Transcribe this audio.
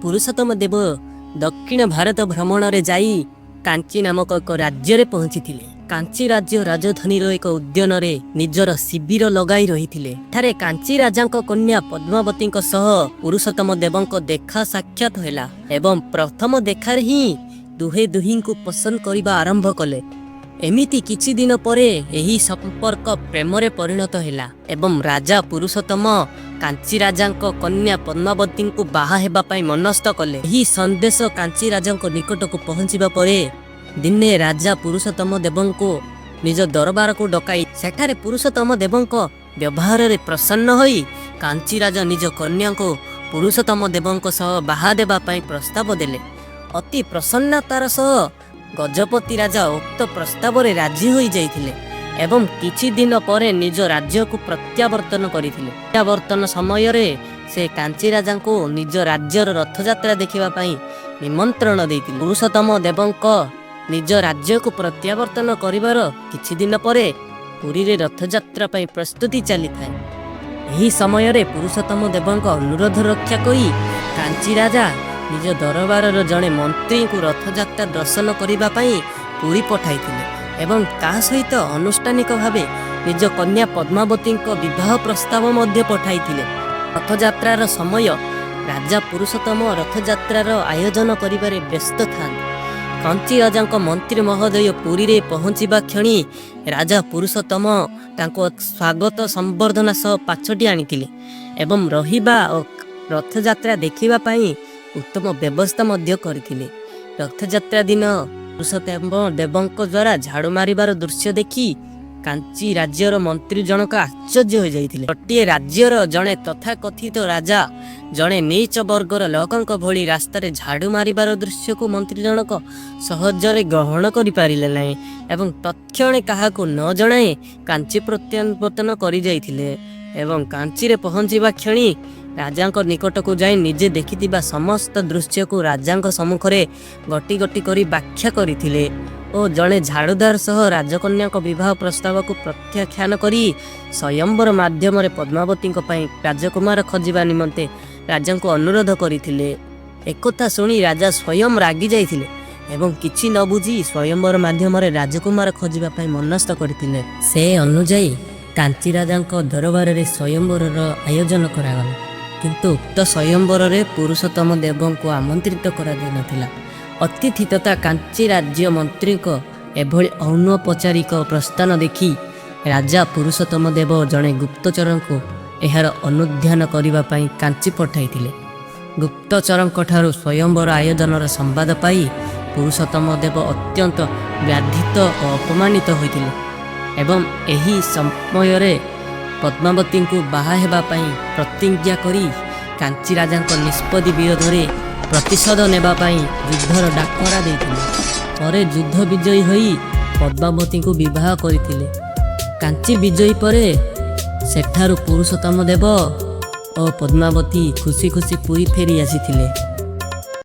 ପୁରୁଷୋତ୍ତମ ଦେବ ଦକ୍ଷିଣ ଭାରତ ଭ୍ରମଣରେ ଯାଇ କାଞ୍ଚି ନାମକ ଏକ ରାଜ୍ୟରେ ପହଞ୍ଚିଥିଲେ। କାଞ୍ଚି ରାଜ୍ୟ ରାଜଧାନୀର ଏକ ଉଦ୍ୟାନରେ ନିଜର ଶିବିର ଲଗାଇ ରହିଥିଲେ। ଏଠାରେ କାଞ୍ଚି ରାଜାଙ୍କ କନ୍ୟା ପଦ୍ମାବତୀଙ୍କ ସହ ପୁରୁଷୋତ୍ତମ ଦେବଙ୍କ ଦେଖା ସାକ୍ଷାତ ହେଲା ଏବଂ ପ୍ରଥମ ଦେଖାରେ ହିଁ ଦୁହେଁ ଦୁହିଁଙ୍କୁ ପସନ୍ଦ କରିବା ଆରମ୍ଭ କଲେ। ଏମିତି କିଛି ଦିନ ପରେ ଏହି ସମ୍ପର୍କ ପ୍ରେମରେ ପରିଣତ ହେଲା ଏବଂ ରାଜା ପୁରୁଷୋତ୍ତମ କାଞ୍ଚି ରାଜାଙ୍କ କନ୍ୟା ପଦ୍ମାବତୀଙ୍କୁ ବାହା ହେବା ପାଇଁ ମନସ୍ଥ କଲେ। ଏହି ସନ୍ଦେଶ କାଞ୍ଚି ରାଜାଙ୍କ ନିକଟକୁ ପହଞ୍ଚିବା ପରେ ଦିନେ ରାଜା ପୁରୁଷୋତ୍ତମ ଦେବଙ୍କୁ ନିଜ ଦରବାରକୁ ଡକାଇ ସେଠାରେ ପୁରୁଷୋତ୍ତମ ଦେବଙ୍କ ବ୍ୟବହାରରେ ପ୍ରସନ୍ନ ହୋଇ କାଞ୍ଚି ରାଜା ନିଜ କନ୍ୟାଙ୍କୁ ପୁରୁଷୋତ୍ତମ ଦେବଙ୍କ ସହ ବାହା ଦେବା ପାଇଁ ପ୍ରସ୍ତାବ ଦେଲେ। ଅତି ପ୍ରସନ୍ନତାର ସହ ଗଜପତି ରାଜା ଉକ୍ତ ପ୍ରସ୍ତାବରେ ରାଜି ହୋଇଯାଇଥିଲେ ଏବଂ କିଛି ଦିନ ପରେ ନିଜ ରାଜ୍ୟକୁ ପ୍ରତ୍ୟାବର୍ତ୍ତନ କରିଥିଲେ। ପ୍ରତ୍ୟାବର୍ତ୍ତନ ସମୟରେ ସେ କାଞ୍ଚି ରାଜାଙ୍କୁ ନିଜ ରାଜ୍ୟର ରଥଯାତ୍ରା ଦେଖିବା ପାଇଁ ନିମନ୍ତ୍ରଣ ଦେଇଥିଲେ। ପୁରୁଷୋତ୍ତମ ଦେବଙ୍କ ନିଜ ରାଜ୍ୟକୁ ପ୍ରତ୍ୟାବର୍ତ୍ତନ କରିବାର କିଛି ଦିନ ପରେ ପୁରୀରେ ରଥଯାତ୍ରା ପାଇଁ ପ୍ରସ୍ତୁତି ଚାଲିଥାଏ। ଏହି ସମୟରେ ପୁରୁଷୋତ୍ତମ ଦେବଙ୍କ ଅନୁରୋଧ ରକ୍ଷା କରି କାଞ୍ଚି ରାଜା ନିଜ ଦରବାରର ଜଣେ ମନ୍ତ୍ରୀଙ୍କୁ ରଥଯାତ୍ରା ଦର୍ଶନ କରିବା ପାଇଁ ପୁରୀ ପଠାଇଥିଲେ ଏବଂ ତା ସହିତ ଆନୁଷ୍ଠାନିକ ଭାବେ ନିଜ କନ୍ୟା ପଦ୍ମାବତୀଙ୍କ ବିବାହ ପ୍ରସ୍ତାବ ମଧ୍ୟ ପଠାଇଥିଲେ। ରଥଯାତ୍ରାର ସମୟ ରାଜା ପୁରୁଷୋତ୍ତମ ରଥଯାତ୍ରାର ଆୟୋଜନ କରିବାରେ ବ୍ୟସ୍ତ ଥାଆନ୍ତି। କାଞ୍ଚି ରାଜାଙ୍କ ମନ୍ତ୍ରୀ ମହୋଦୟ ପୁରୀରେ ପହଞ୍ଚିବା କ୍ଷଣି ରାଜା ପୁରୁଷୋତ୍ତମ ତାଙ୍କୁ ସ୍ୱାଗତ ସମ୍ବର୍ଦ୍ଧନା ସହ ପାଛୋଟି ଆଣିଥିଲେ ଏବଂ ରହିବା ଓ ରଥଯାତ୍ରା ଦେଖିବା ପାଇଁ ଉତ୍ତମ ବ୍ୟବସ୍ଥା ମଧ୍ୟ କରିଥିଲେ। ରଥଯାତ୍ରା ଦିନ ପୁରୁଷୋତ୍ତମ ଦେବଙ୍କ ଦ୍ୱାରା ଝାଡ଼ୁ ମାରିବାର ଦୃଶ୍ୟ ଦେଖି କାଞ୍ଚି ରାଜ୍ୟର ମନ୍ତ୍ରୀ ଜଣକ ଆଶ୍ଚର୍ଯ୍ୟ ହୋଇଯାଇଥିଲେ। ଗୋଟିଏ ରାଜ୍ୟର ଜଣେ ତଥାକଥିତ ରାଜା ଜଣେ ନୀଚ ବର୍ଗର ଲୋକଙ୍କ ଭଳି ରାସ୍ତାରେ ଝାଡ଼ୁ ମାରିବାର ଦୃଶ୍ୟକୁ ମନ୍ତ୍ରୀ ଜଣକ ସହଜରେ ଗ୍ରହଣ କରିପାରିଲେ ନାହିଁ ଏବଂ ତତ୍କ୍ଷଣେ କାହାକୁ ନ ଜଣାଇ କାଞ୍ଚି ପ୍ରତ୍ୟାବର୍ତ୍ତନ କରିଯାଇଥିଲେ ଏବଂ କାଞ୍ଚିରେ ପହଞ୍ଚିବା କ୍ଷଣି ରାଜାଙ୍କ ନିକଟକୁ ଯାଇ ନିଜେ ଦେଖିଥିବା ସମସ୍ତ ଦୃଶ୍ୟକୁ ରାଜାଙ୍କ ସମ୍ମୁଖରେ ଗୋଟି ଗୋଟି କରି ବ୍ୟାଖ୍ୟା କରିଥିଲେ ଓ ଜଣେ ଝାଡ଼ୁଦାର ସହ ରାଜକନ୍ୟାଙ୍କ ବିବାହ ପ୍ରସ୍ତାବକୁ ପ୍ରତ୍ୟାଖ୍ୟାନ କରି ସ୍ୱୟଂବର ମାଧ୍ୟମରେ ପଦ୍ମାବତୀଙ୍କ ପାଇଁ ରାଜକୁମାର ଖୋଜିବା ନିମନ୍ତେ ରାଜାଙ୍କୁ ଅନୁରୋଧ କରିଥିଲେ। ଏକଥା ଶୁଣି ରାଜା ସ୍ୱୟଂ ରାଗି ଯାଇଥିଲେ ଏବଂ କିଛି ନ ବୁଝି ସ୍ୱୟଂବର ମାଧ୍ୟମରେ ରାଜକୁମାର ଖୋଜିବା ପାଇଁ ମନସ୍ଥ କରିଥିଲେ। ସେ ଅନୁଯାୟୀ କାଞ୍ଚି ରାଜାଙ୍କ ଦରବାରରେ ସ୍ୱୟଂବରର ଆୟୋଜନ କରାଗଲା, କିନ୍ତୁ ଉକ୍ତ ସ୍ୱୟଂବରରେ ପୁରୁଷୋତ୍ତମ ଦେବଙ୍କୁ ଆମନ୍ତ୍ରିତ କରାଯାଇନଥିଲା। ଅତିଥି ତଥା କାଞ୍ଚି ରାଜ୍ୟ ମନ୍ତ୍ରୀଙ୍କ ଏଭଳି ଅନୌପଚାରିକ ପ୍ରସ୍ଥାନ ଦେଖି ରାଜା ପୁରୁଷୋତ୍ତମ ଦେବ ଜଣେ ଗୁପ୍ତଚରଙ୍କୁ ଏହାର ଅନୁଧ୍ୟାନ କରିବା ପାଇଁ କାଞ୍ଚି ପଠାଇଥିଲେ। ଗୁପ୍ତଚରଙ୍କଠାରୁ ସ୍ୱୟଂବର ଆୟୋଜନର ସମ୍ବାଦ ପାଇ ପୁରୁଷୋତ୍ତମ ଦେବ ଅତ୍ୟନ୍ତ ବ୍ୟଥିତ ଓ ଅପମାନିତ ହୋଇଥିଲେ ଏବଂ ଏହି ସମୟରେ ପଦ୍ମାବତୀଙ୍କୁ ବାହା ହେବା ପାଇଁ ପ୍ରତିଜ୍ଞା କରି କାଞ୍ଚି ରାଜାଙ୍କ ନିଷ୍ପତ୍ତି ବିରୋଧରେ ପ୍ରତିଶୋଧ ନେବା ପାଇଁ ଯୁଦ୍ଧର ଡାକରା ଦେଇଥିଲେ। ପରେ ଯୁଦ୍ଧ ବିଜୟୀ ହୋଇ ପଦ୍ମାବତୀଙ୍କୁ ବିବାହ କରିଥିଲେ। କାଞ୍ଚି ବିଜୟୀ ପରେ ସେଠାରୁ ପୁରୁଷୋତ୍ତମ ଦେବ ଓ ପଦ୍ମାବତୀ ଖୁସି ଖୁସି ପୁରୀ ଫେରି ଆସିଥିଲେ।